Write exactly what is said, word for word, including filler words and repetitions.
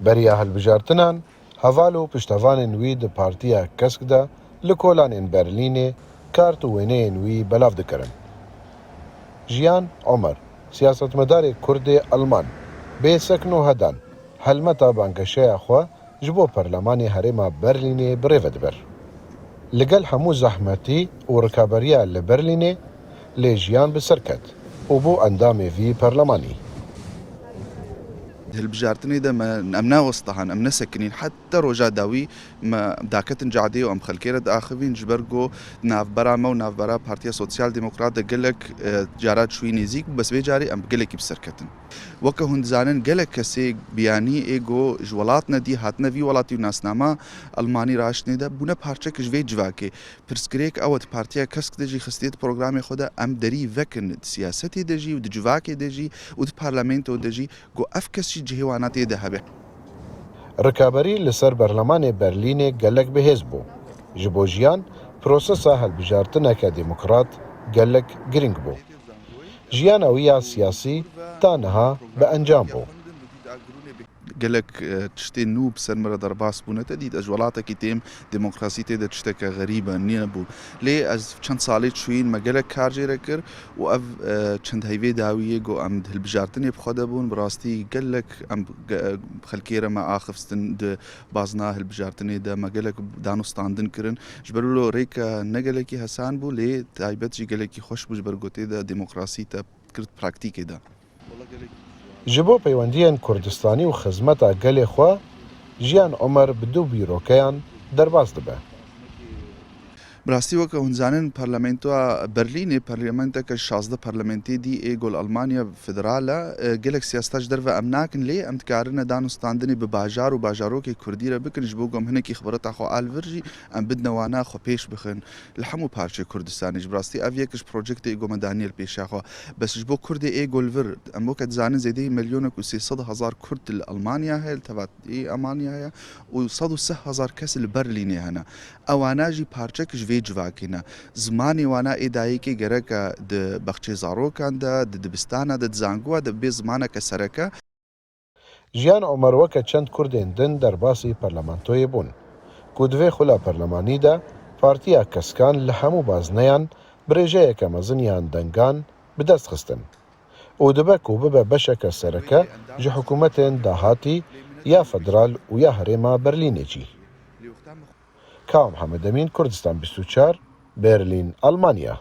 Beriya hilbijartinan, heval û piştevanên wî di Partiya Kesk de li kolanên Berlînê kart û wêneyên wî belav dikirin. Jiyan Omer, siyasetmedarê Kurdê Alman, bê sekn û hedan, helmeta bangkeşeya xwe ji bo Perlemanê Herêma Berlînê bi rê ve diber. Li gel hemû zehmetî û rikaberiya li Berlînê, lê Jiyan bi ser ket û bû endamê vî perlemanî. Di hilbijartinê de me, em ne westahan, em nesekinîn. Heta roja dawî me daketin cadê û em xelkê re diaxivîn, ji ber ku navbera me û navbera Partiya Sosyal Demokrat de gelek, e, cara çûyî nêzîk bû, bes vê carê em bi gelekî bi ser ketin. Weke hûn dizanin, gelek kesê biyanî ê ku ji welat nedî hatine vî welatî û nasnama Almanî raştine de bûne parçek ji vê civakê. Pirsgirêk ew e, di Partiya Kesk de jî xistiye di programê xwe de, em derî vekin di siyasetê de jî û di civakê de jî û di parlamento de jî, ku ev kes jî cihê wana tê de hebe. Rikaberî li ser Berlemanê Berlînê gelek bihêz bû. Ji bo Jiyan, prosesa hilbijartineke demokrat gelek girîng bû. Jiyana wî ya siyasî ta niha bi encam bû. Gelek, e, tiştên nû bi ser min re derbas bûne. Te dît, ez ji welatekî têm, demokrasî tê de tişteke xerîb e, nebû. Lê ez çend salê çûyîn, me gelek kar jê re kir û ev, e, çend heyvê dawiyê ku em di hilbijartinê bi xwe de bûn, bi rastî gelek em ge-, xelkê re me axiftin di bazna hilbijartinê de, me gelek dan û standin kirin. Ji ber wilo rêke ne gelekî hesan bû, lê taybet jî gelekî xweş bû, ji ber ku tê de demokrasî te kir praktîkê de. Ji bo peywendiyên Kurdistanî û xizmeta gelê xwe, Jiyan Omer bi du bîrokeyan derbas dibe. Bi rastî, weke hûn dizanin, parlamentoya Berlînê parlamenteke şazdeh parlamentê dî ê gol Almanya federal e. E, gelek siyaseta ji derve em nakin, lê em dikarine dan û standinê bi bajar û bajarokê kurdî re bikin, ji bo ku em hinekî xibreta xwe a li vir jî em bidine wana xwe pêş bixin. Li hemû parçeyê Kurdistanê jî bi rastî ev yek ji projektê ê ku me daniye li pêşiya xwe. Bes ji bo Kurdê ê ku li vir, em weke dizanin zêdeyî milyonek û sê sed hezar Kurd li Almanya heye, li tevatî Almanya heye û sed û sih hezar kes li Berlînê hene. Ewana jî parçek ji vê civakê ne. Zimanê wana ê dayikê gereke di baxçeyê zarokan de, di dibistana de, di zangowa de bê zimaneke sereke. Jiyan Omer weke çend Kurdên din derbasî parlamentoyê bûn, ku di vê xula perlemanî de Partiya Keskan li hemû bazneyan bi rêjeyeke mezin yan dengan bi dest xistin û dibe ku bibe beşeke sereke ji hikûmetên dahatî ya federal û ya herêma Berlînê jî. Ka Mihemed Emîn, Kurdistan bîst û çar, Berlîn, Almanya.